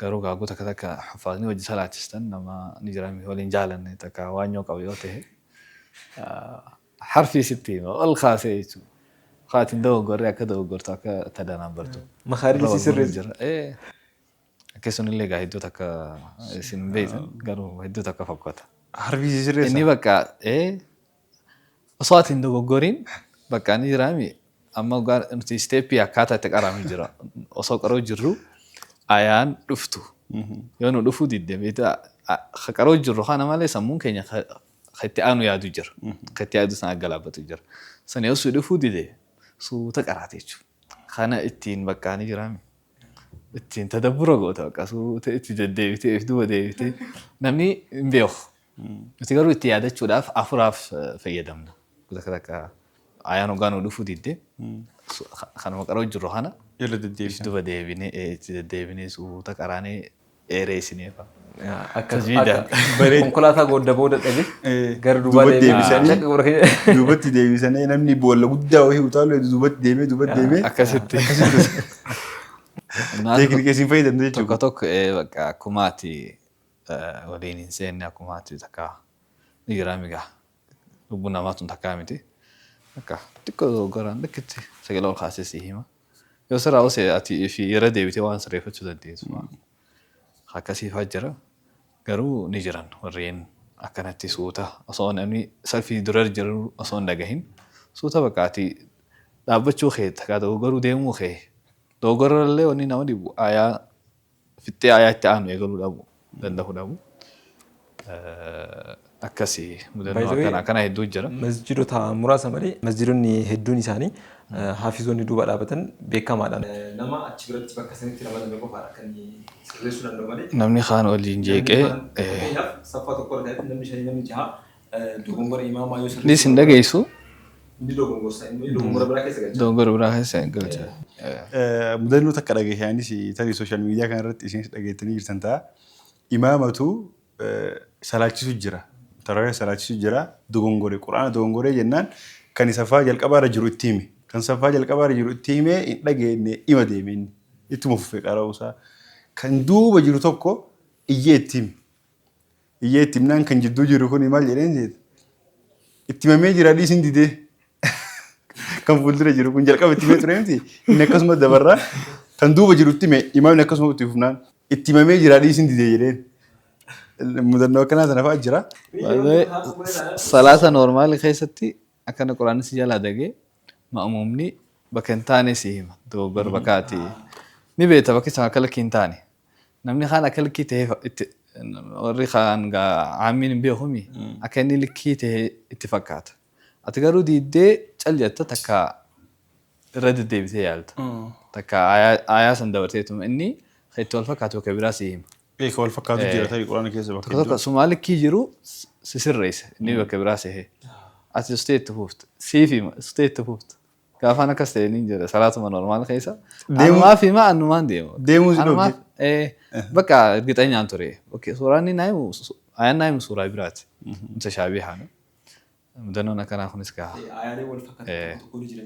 Garuu gaaguu takka takka huffaazni hojii salaachistan nama ni jira, waliin jaalanne takka waan yoo qabu yoo ta'e, harfii sitti hima ol kaasee jechuudha. Kaatiin dogoggorree akka dogoggortu akka tadanaan bartu. Makaariji si sirreessu. Jira. Akkasumallee egaa hedduu takka isin hin beektan, garuu hedduu takka fakkaata. Harfii si sirreessa. Inni bakka osoo ati hin dogoggoriin bakka ni jiraami, amma nuti step akkaataa itti qaraamu jira. Osoo qaroo jirru ayaan dhuftu. Yoo nu dhufuu didde, beektaa, qaroo jirru kana malee sammuun keenya ka itti aanu yaadu jira. Ka itti yaadu sana galaafatu jira. Sana yoo si dhufuu dide, suuta qaraate jechuudha. Kana ittiin bakka ni jiraami. Ittiin tadabbura goota, bakka suuta itti deddeebitee if duuba deebitee namni hin beeku. Nuti garuu itti yaadachuudhaaf afuraaf fayyadamna. Takka takka ayaan hoggaa nu dhufuu didde, kanuma qaroo jirru kana Irra if deddeebisan. duuba deebinee, itti deddeebinee suuta qaraanee dheeressinee fa'a. Akka Tajwiidaan. konkolaataa goodda booda dhabe gara duubaa Duubatti deebisanii Akka godha. Duubatti deebisanii namni boolla guddaa wayii utaalu duubatti deemee duubatti deemee Akkasitti. Teeknika isin fayyadamte jechuudha. Tokko tokko bakka akkuma ati waliin hin seenne, akkuma ati takka ni jira migaa. Lubbuun namaa tun takkaa miti. Bakka xiqqoo dogoggoraan dhikkitti sagalee ol kaasee si hima. Yoo sirraa osee ati fi irra deebitee waan sirreeffachuu dandeessu. Akkasiifaa jira. Garuu ni jiran warreen akkanatti suuta osoo namni salfii dura jiru osoo hin dhagahin suuta bakka ati dhaabbachuu kee takka dogoggoruu deemuu kee, dogoggorallee wanni nama dhibu ayaa fixxee ayaa itti aanu eegaluu dhabu danda'uu dhabu. Akkasii mudannoo By the way, akkana akkana hedduu jira. Masjidota muraasa malee masjidonni hedduun isaanii hafizoonni duuba dhaabatan beekamaadha. Nama achi biratti bakka sanitti ramadame qofaadha kan sirreessuu danda'u malee. Namni kaan waliin jeeqee Fakkeenyaaf saffaa tokko irra namni shanii, namni jaha dogongora imaamaa yoo Innis hin dhageessu. Inni dogongorsa, inni dogongora biraa keessa galcha. Dogongora biraa keessa galcha. Mudannoo takka dhagahe anis, tarii social media kana irratti isinis dhageettanii jirtan ta'a. Imaamatu salaachisu jira. Tarawih salaachisu jira. Dogongore, Quraana dogongoree jennaan kan saffaa jalqabaarra jiru itti hime. Kan saffaa jalqabaarra jiru itti himee hin dhageenye, ima deeme inni. Ittuma fufee qara'uusaa. Kan duuba jiru tokko iyyee itti hime. Iyyee itti himnaan kan jidduu jiru kun maal jedheen jeeta? Itti himamee jira, dhiisin didee. Kan fuuldura jiru kun jalqaba itti himee ture miti. Inni akkasuma dabarraa kan duuba jiru itti hime, imaamni akkasuma itti fufnaan itti himamee jira, dhiisin didee jedheen. Mudannoo akkanaa sana fa'aa jira. Salaata normal keessatti akkana quraanni si jalaa dagee, ma'muumni bakka hin taane si hima. Dogoggora bakka ati ni beekta bakki sana akka lakkii hin taane. Namni kaan akka likkii ta'ee itti warri kaan gaa caammiin hin beekumi akka inni likkii ta'e itti fakkaata. Ati garuu diiddee cal jetta, takka irra deddeebitee yaalta. Takka aayaa san dabarteetuma inni kan itti wal fakkaatu bakka biraa si hima. Eeka, wal fakkaatu jira tarii quraana keessa bakka Tokko tokko sumaa likkii jiru si sirreessa, inni bakka biraa sehee. Ati sustee itti fuufta. Siif hima, sustee itti fuufta. Gaafaan akkas ta'e ni jira salaatuma normaal keessa. Deemuu- Anumaa fi maa anumaan deemu. Deemuu si Anumaa dhoowwe. bakka ergixanyaan ture. Okay, suuraan inni naa himu ayaan naa himu suuraa biraati. Mutashaabihaan. Mudannoon akkanaa kunis gaa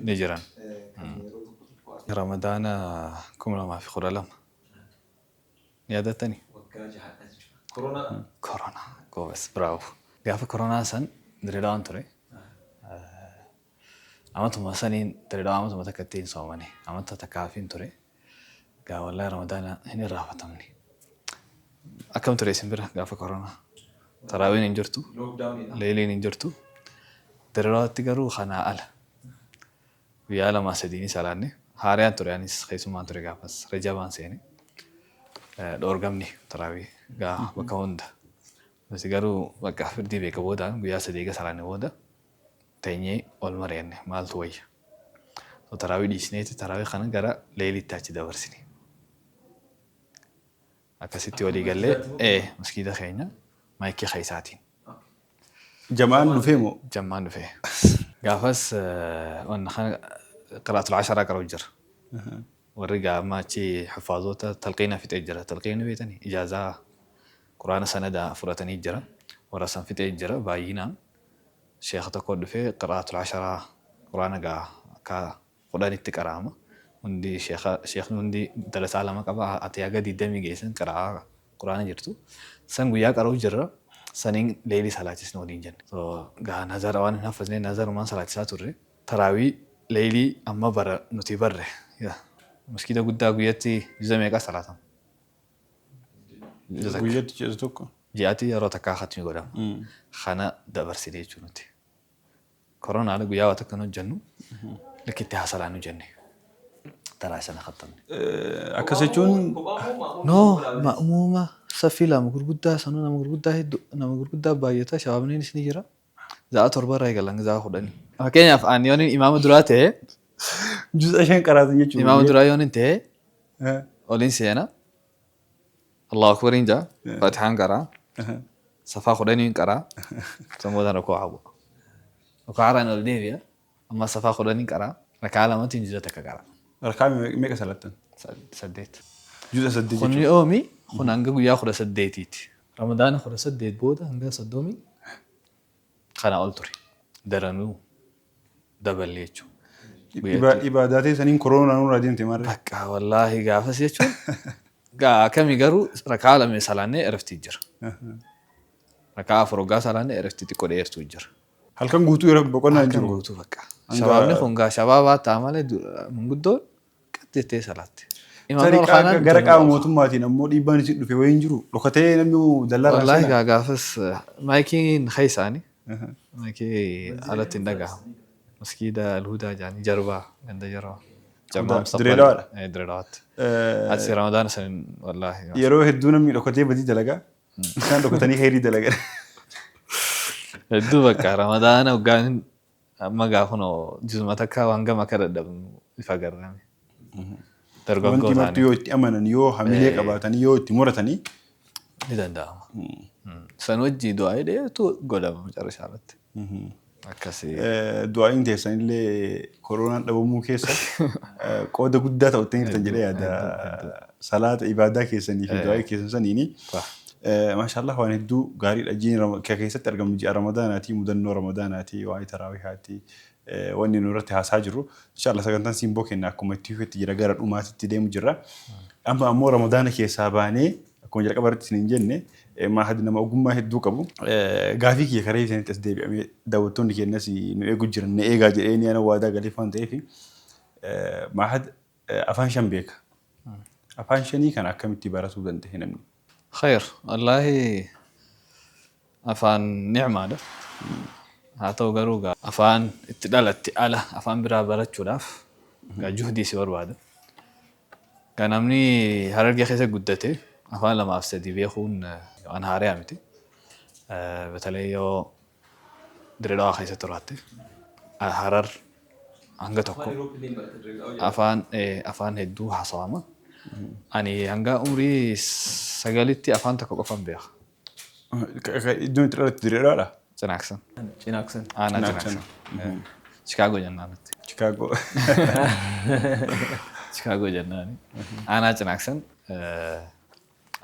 ni jiran. Ramadaana 2012. Ni yaadattanii? Koronaa. Goobas, bravo. Gaafa koronaa san Dirreedawaan ture. Amatuma saniin Dirreedawaa amatuma takka ittiin soomane. Amata takkaafiin ture. Gaa wallahi Ramadaana hin irraafatamne. Akkam ture isin bira gaafa koronaa? Taraawiin hin jirtu. Leeliin hin jirtu. Dirreedawaatti garuu kanaa ala. Guyyaa lamaa sadiini salaanne. Haariyaan ture anis keessummaan ture gaafas. Rajabaan seene. Dhoorgamni taraawii gaa bakka hunda. Nuti garuu bakka firdii beeka boodaan guyyaa sadii eega salaanne booda teenyee ol mari'anne maaltu wayya. So taraawii dhiisneeti taraawii kana gara leeliitti achi dabarsine. Akkasitti walii gallee maskiida keenya maayikii keessaatiin. Jamaan dhufee moo? Jammaan dhufee. Gaafas wanna kana qiraatul asharaa qara'u jira. Warri gaama achi hufaazoota talqiina fixee jira. Talqiina beetanii ijaazaa quraana sanada fudhatanii jira. Warra san fixee jira baay'inaan. Sheekha tokko dhufee qiraatul asharaa quraana gaa akka kudhanitti qara'ama. Hundi sheekha sheekni hundi dalasaa lama qaba. Ati haga 20 geessan qiraa'aa quraana jirtu. San guyyaa qara'u jirra. Saniin leelii salaachisne waliin jenne. So gaa nazara waan hin haffazne nazarumaan salaachisaa turre. Taraawii leelii amma bara nuti barre. Maskiida guddaa guyyatti juza meeqa salaatama? Juza takka. Guyyatti ji'a tokko. Ji'aatti yeroo takkaa khatmi godhama. Kana dabarsine jechuun nuti. Koronaadha guyyaa waa takka nu hojjennu likkitti haa salaannu jenne. Taraa sana khattamne. Akkas jechuun No, ma'muuma saffii lama gurguddaa sanuu nama gurguddaa hedduu nama gurguddaa baay'ata shabaabniinis ni jira. Za'a torba irraa eegalan za'a 10. Fakkeenyaaf ani yoon imaama duraa ta'e juza shan qaraatan jechuudha. Imaama duraa yoon ta'e oliin seena. Allahu akbariin jaa Faatihaan qaraa safaa 10n qaraa san booda rukuu'a bu'a. Rukuu'arraan ol deebi'a amma safaa 10n qaraa rakaa lamatiin juza takka qaraa. Rakaa meeqa salaattan? 8. Juza 8 Kun jechuudha. oomi kun hanga guyyaa 18ti. Ramadaana 18 booda hanga 30 kana ol ture. Daranuu daballee jechuudha. Ibaadaa teessaniin koronaa nurraa deemte maarree. Bakka wallaahi gaafas jechuun gaa akkamii garuu rakaa lama salaannee ereftii jira. Rakaa afur hoggaa salaannee ereftii xiqqoo dheertuu jira. Halkan guutuu yeroo boqonnaa hin Halkan jiru. guutuu bakka. Shabaabni kun gaa shabaabaa ta'a malee manguddoon qaxxeettee salaatti. Tarii gara qaama mootummaatiin ammoo dhiibbaan isin dhufe wayii hin jiru. Dhokatee namni dallaa irraa Wallaahi seenaa. gaa gaafas maayikiin keessaani. Maayikii alatti hin dhagahamu. Maskiida Alhudaa jaanii jarbaa ganda jarbaa. Jamaa Mustaqbal. Direedawaadha. Direedawaatti. Achi Ramadaana san wallaahi. Yeroo hedduu namni dhokatee badii dalagaa. Isaan dhokatanii kheyrii dalagan. Hedduu bakka Ramadaana hoggaan amma gaafa juzuma takka waan gama akka dadhabnu ifa agarrame. Dargaggoo Wanti marti taane yoo itti amanan yoo hamilee qabaatanii yoo itti muratanii ni danda'ama. San wajjii du'aa dheertuu godhama macarrashaa irratti. Akkasii. Du'aa'iin teessanillee koronaan dhabamuu keessa qooda guddaa taphattanii jirtan jedhee yaada. Salaata ibaadaa keessanii fi du'aa'ii keessan saniini. Maashaallah waan hedduu gaariidha. Ji'i keessatti argamu ji'a Ramadaanaati, mudannoo Ramadaanaati, waa'ee taraawihaati. Wanni nu irratti haasaa jirru. Inshaallah sagantaan simboo kenna akkuma itti fufetti jira gara dhumaatitti deemu jirra. Amma ammoo Ramadaana keessaa baanee akkuma jalqaba irratti isin hin jenne maahad nama ogummaa hedduu qabu. Gaafii kiyya karee isinitti as deebi'amee daawwattoonni keenyas nu eegu jiran na eegaa jedhee ni ana waadaa galeef waan ta'eef maahad afaan shan beeka. Afaan shanii kana akkamitti baratuu danda'e namni? Khayr, wallaahi afaan ni'maadha. Haa ta'u garuu gaa afaan itti dhalatte ala afaan biraa barachuudhaaf gaa juhdii si barbaada. Gaa namni Harargee keessa guddate afaan lamaaf sadii beekuun waan haariyaa miti. Batalee yoo Dirree Dhawaa keessa turaatte Harar hanga tokko afaan afaan hedduu haasawama. Ani hanga umrii 9tti afaan tokko qofan beeka. Iddoon itti dhalatte Dirree Dhawaadha? Cinaaksan. Cinaaksan. Aanaa Cinaaksan. Cinaaksan. Chicago jennaan nuti. Chicago. Chicago jennaan. Aanaa Cinaaksan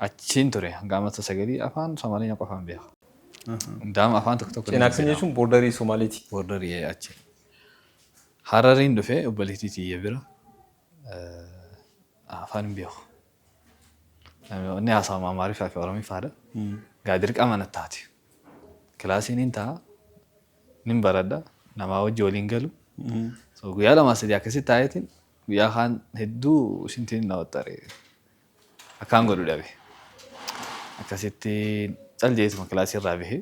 achiin ture hanga amata 9 afaan Somaaliyaa qofaan beeka. Hundaama afaan tokko tokko. Cinaaksan jechuun borderii Somaaliiti. Borderii achi. Harariin dhufee obboleettii tiyya bira afaan hin beeku. Inni haasawama Amaariffaa fi Oromiffaadha. Gaa dirqama natti taate. Kilaasiin hin ta'a. Nin baradha. Namaa wajji waliin galu. So guyyaa 2 3 akkasitti taa'eetiin guyyaa kaan hedduu shintiin na waxxare. Akkaan godhu dhabe. Akkasitti cal jeetuma kilaasii irraa bahee.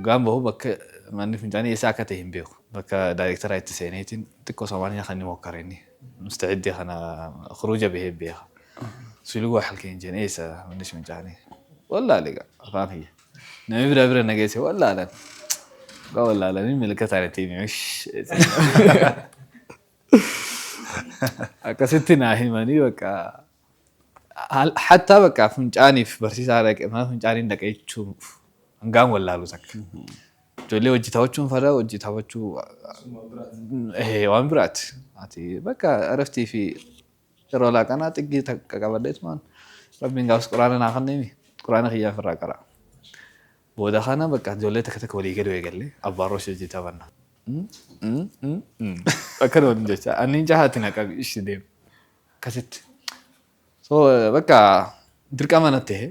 Gaan bahu bakka manni fincaanii eessa akka ta'e hin beeku. Bakka daayirektaraa itti seeneetiin xiqqoo Somaaliyaa kan inni mokkare inni. Musta'iddii kana khuruuja bahee beeka. Suluguu halkeen jeen eessa manni fincaanii. Wallaale gaa afaan kiyya. Namni biraa bira na geesse wallaalan. Gaa wallaalanii milkataan itti hime. Akkasitti naa himanii bakka hattaa bakka fincaaniif barsiisaa dhaqe mana fincaaniin dhaqe jechuuf hangaan wallaalu takka. Ijoollee hojii taphachuun fada hojii taphachuu waan biraati. Ati bakka araftii fi yeroo laaqanaa xiggii takka qabadheetumaan rabbiin gaafas quraana naa kenneemi quraana kiyyaaf irraa qara. Booda kana bakka ijoollee takka takka walii gadi eegalle abbaarroo ishee hojii taphanna. Akkana waliin jecha anniin jahaatti na qabi ishee deemu. Akkasitti. So bakka dirqama natti ta'e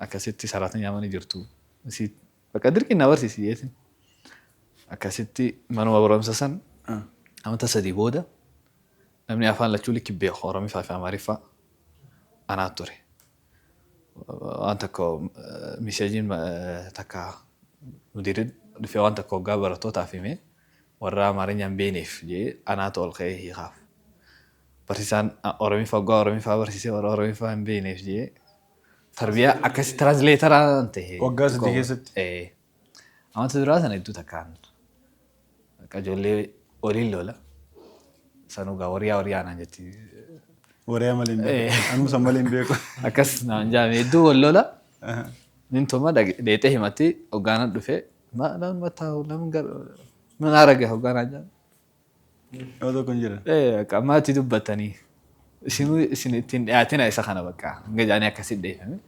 akkasitti saraatiin mana jirtu. Bakka dirqi na barsiisi jeetin. Akkasitti manuma barumsa san amata 3 booda namni afaan lachuu likki beeku Oromiffaa fi Amaariffaa anaa ture. Waan tokko miseejiin takka mudiirri dhufee waan tokko hoggaa barattootaaf himee warra Amaarinyaan beekneef jee anaatu ol ka'ee hiikaaf. Barsiisaan Oromiffaa hoggaa Oromiffaa barsiisee warra Oromiffaa hin beekneef jee tarbiyaa akkasi tiraansleetaraan ta'e. Waggaa 3 keessatti? Amata duraa sana hedduu takkaan ijoollee waliin lola. Sanuu gaa wariyaa wariyaa naan jetti. Wariyaa malee hin beeku. Anuu san malee hin beeku. Akkas naan jaame hedduu wal lola. Nin tuma dheexee himatti hoggaanaan dhufee nama taa'u nama gara mana arage hoggaanaan jaame. Yoo tokko hin jiran. Akka ammaatti dubbatanii isinuu isin ittiin dhiyaatina isa kana bakka hanga jaanii akkasitti dheeffame.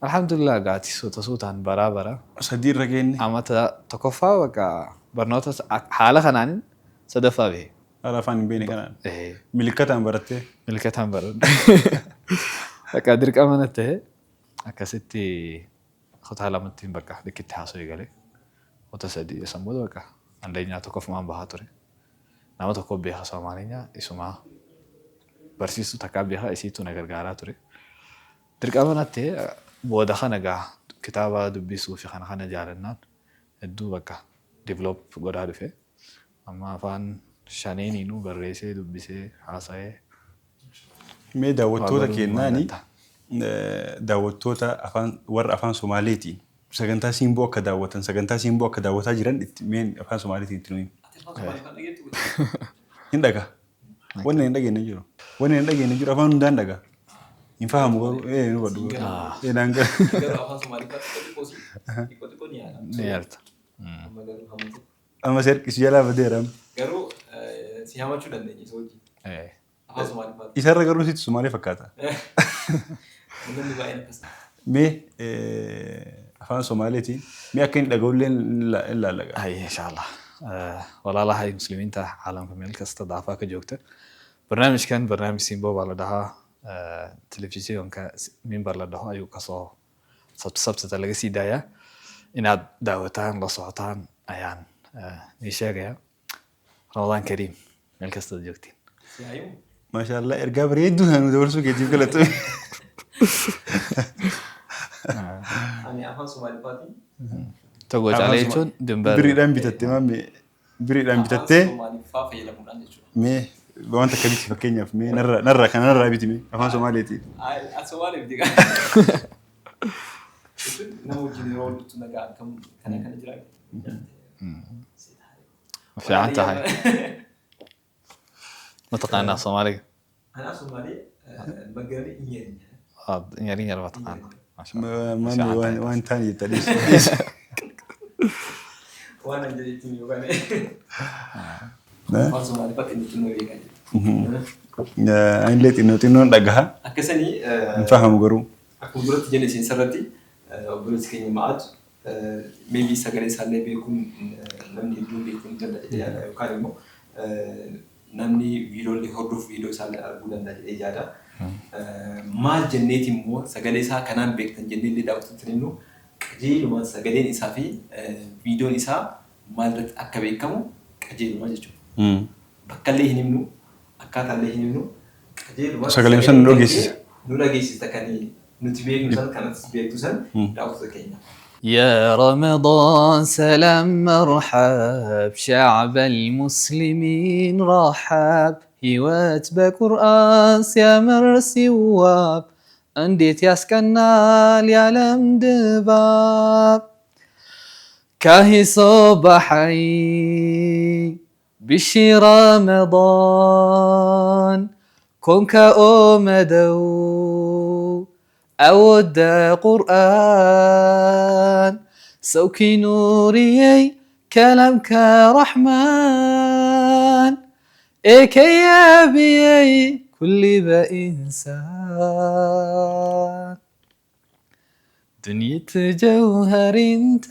Alhamdulillah gaati suuta suutaan baraa bara. 3 irra geenne. Amata tokkoffaa bakka barnoota haala kanaanin sadaffaa bahe. Haala afaan hin beekne kanaan. Milikkataan barattee. Milikkataan baradhe. Bakka dirqama natti ta'e akkasitti kutaa 2tti bakka likkitti haasoo eegale. Kutaa 3 san booda bakka andeenyaa tokkoffumaan bahaa ture. Nama tokko beeka Soomaalinyaa isumaa barsiistuu takkaa beeka isiitu na gargaaraa ture. Dirqama natti ta'e booda kana gaa kitaaba dubbisuu fi kana kana jaalannaan hedduu bakka develop godhaa dhufe. Amma afaan 5niinuu barreessee dubbisee haasa'ee. Mee daawwattoota keennaani daawwattoota afaan warra afaan Somaaleetiin sagantaa Simboo akka daawwatan sagantaa Simboo akka daawwataa jiran itti mee afaan Somaaleetiin itti nuyi. Hin dhagaa. Wanni hin dhageenye jiru. Wanni hin dhageenye jiru afaan hundaan dhagaa. Hin fahamu garuu nu badhu. Naan gara. Garuu afaan Somaaliffaa xiqqoo xiqqoo xiqqoo ni yaala. Ni yaalta. Amma garuu hammatu. Amma si harkisu jalaa badeera. Garuu si hamachuu dandeenya isa wajjin. Afaan Somaaliffaa. Isarra garuu sitti Somaalee fakkaata. Namni baay'een akkas. Mee afaan Somaaleetiin mee akka inni dhaga'ullee hin laallaqa. Ay inshallah. Walaalahay muslimiinta caalamka meel kasta daafaa ka joogta. Barnaamijkan barnaamij Simboo baa la dhahaa. Telefishinka mimbar la dhaho ayuu kasoo sabsabsata laga sii daayaa. Inaad daawataan la socotaan ayaan nii sheegayaa. Ramadaan Kariim meel kastaad joogtiin. Maashaallah ergaa bareedduu sana nu dabarsuu keetiif galatoome. Ani afaan Somaaliffaatiin. Togo caalee jechuun dimbar. Birriidhaan bitatte maamme birriidhaan bitattee. Afaan Somaaliffaa fayyadamuudhaan jechuudha. Mee waan takka biti fakkeenyaaf mee narraa narraa kana narraa biti mee afaan Somaaleetiin. Ati Somaalee miti gaa. Jechuun nama wajjin yeroo wal dhuftu nagaa akkam kana kana jira. Fiican tahay. Ma taqaanaa Soomaaliga? Anaa Somaalee magaalaa in yar In yar baa taqaanaa. Maammi waan taane jetta dhiisi. Waan an jedhetti yookaan. Afaan Somaaliffaa xinnoo xinnoo beekaa jira. Anillee xinnoo xinnoon dhagaha. Akkasanii Hin fahamu garuu. Akkuma duratti jenne seensarratti obboleessi keenya Ma'aad maybe sagalee isaallee beekuun namni hedduun beekuu ni danda'a jedhee yaada yookaan immoo namni viidiyoolee hordofu viidiyoo isaallee arguu danda'a jedhee yaada. Maal jenneeti immoo sagalee isaa kanaan beektan jennee illee daawwattoota himnu qajeelumaan sagaleen isaa fi viidiyoon isaa maal irratti akka beekamu qajeelumaa jechuudha. Bakka illee hin himnu, akkaataa illee hin himnu, qajeelumaan Sagaleen sun nu dhageessisa. Nu dhageessisa kan nuti beeknu san kanas beektu san daawwattoota keenya. يا رمضان سلام مرحب شعب المسلمين رحب ህይወት በቁርአን ሲያምር ሲዋብ እንዴት ያስቀናል የዓለም ድባብ ካሂሶ ባሐይ ብሺ ረመዳን ኮንከ ኦመደው أود قرآن سوكي نوري كلامك رحمن إيكي يا بي كل بإنسان دنيا جوهر انت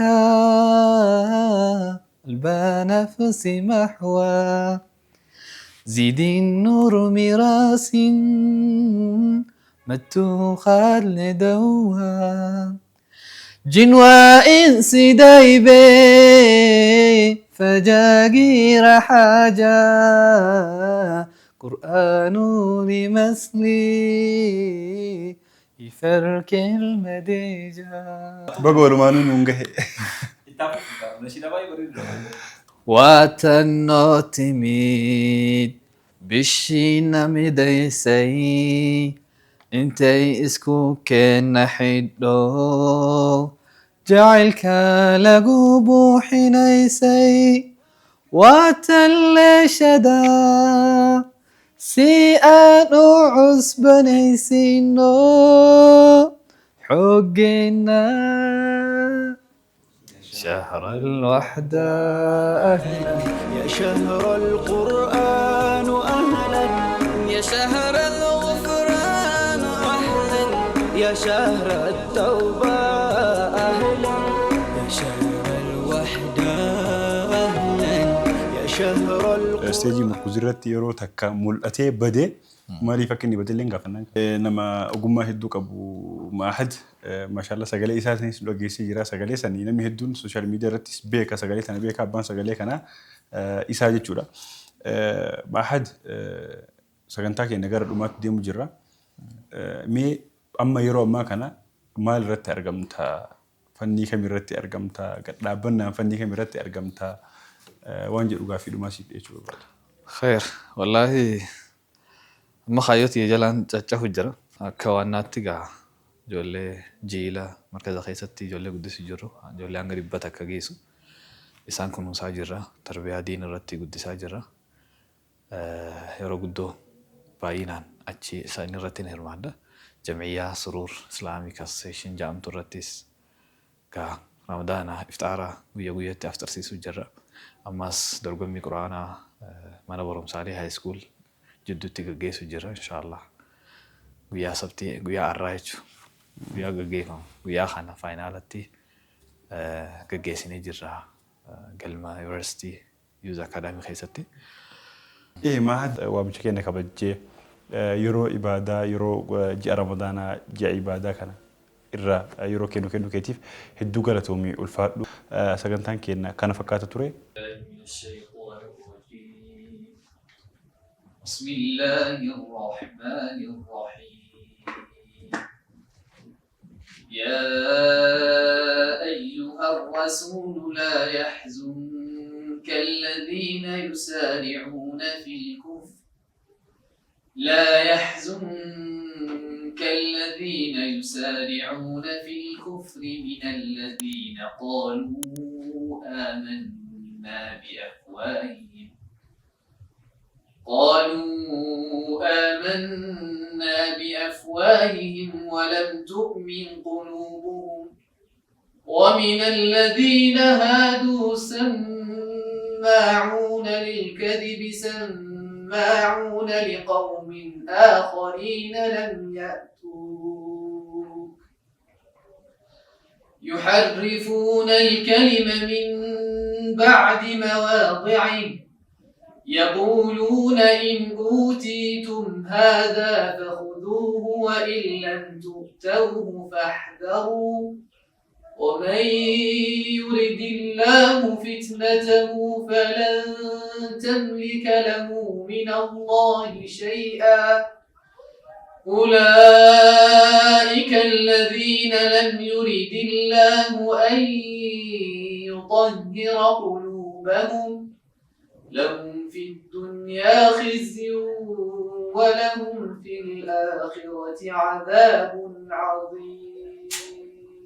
البنفس محوى زيد النور ميراس متو خلدوها جن وإنس دايبي فجاجير حاجة قرآن لمسلي يفرك المديجة. Baga walumaanuu nuun gahe. Nashiida baay'ee bareedu. Waatannootimid bishiina midaysay intay isku keenna xidho jacaylka lagu buuxinaysay waatan leeshada si aan u cusbanaysino xooggeena شهر الوحدة أهلا. يا شهر القرآن أهلا. يا شهر الغفران أهلا. يا شهر التوبة أهلا. يا شهر الوحدة أهلا. يا شهر Isteejii murkuzii irratti yeroo takka mul'atee badee maaliif akka inni badellee hin gaafannaan. Nama ogummaa hedduu qabu Maahad maashaallah sagalee isaa sanis nu dhageessee jira. Sagalee sanii namni hedduun social media irrattis beeka, sagalee sana beeka, abbaan sagalee kanaa isaa jechuudha. Maahad, sagantaa keenya gara dhumaatti deemu jirra. Mee amma yeroo ammaa kana maal irratti argamta? Fannii kam irratti argamta? Dhaabbannaan fannii kam irratti argamta? Waan jedhu gaaffii dhumaa siif dhiyeessuu barbaada. خير والله amma kaayyootii jalaan caccafu jira akka waannaatti gaa ijoollee jiila markaza keessatti ijoollee guddisu jirru, ijoollee hanga 100 geessu isaan kunuunsaa jirra, tarbiyaa diin irratti guddisaa jirra. Yeroo guddoo baay'inaan achi isaan irratti ni hirmaadha. Jam'iyyaa Suruur Islamic Association jedhamtu irrattis gaa Ramadaana iftaaraa guyya guyyatti afxarsiisuu jirra. Ammas dorgommii quraanaa mana barumsaalee high school jidduutti gaggeessu jira inshaallah. Guyyaa sabtii, guyyaa har'aa jechuudha. Guyyaa gaggeeffamu. Guyyaa kana faayinaalatti gaggeessinee jirra galma Yuunivarsiitii Youth Academy keessatti. Ee Maahad, waamicha keenya kabajjee yeroo ibaadaa, yeroo ji'a Ramadaanaa, ji'a ibaadaa kana irraa yeroo kennu keetiif hedduu galatoomii, ulfaadhu. Sagantaan keenya kana fakkaata ture. من الشيطان الرجيم. بسم الله الرحمن الرحيم. يا أيها الرسول لا يحزنك الذين يسارعون في الكفر، لا يحزنك الذين يسارعون في الكفر من الذين قالوا آمنا بأفواههم، قالوا آمنا بأفواههم ولم تؤمن قلوبهم. ومن الذين هادوا سماعون للكذب سماعون لقوم آخرين لم يأتوك يحرفون الكلم من بعد مواضعه يقولون إن أوتيتم هذا فخذوه وإن لم تؤتوه فاحذروا ومن يرد الله فتنته فلن تملك له من الله شيئا أولئك الذين لم يرد الله أن يطهر قلوبهم لهم في الدنيا خزي ولهم في الآخرة عذاب عظيم.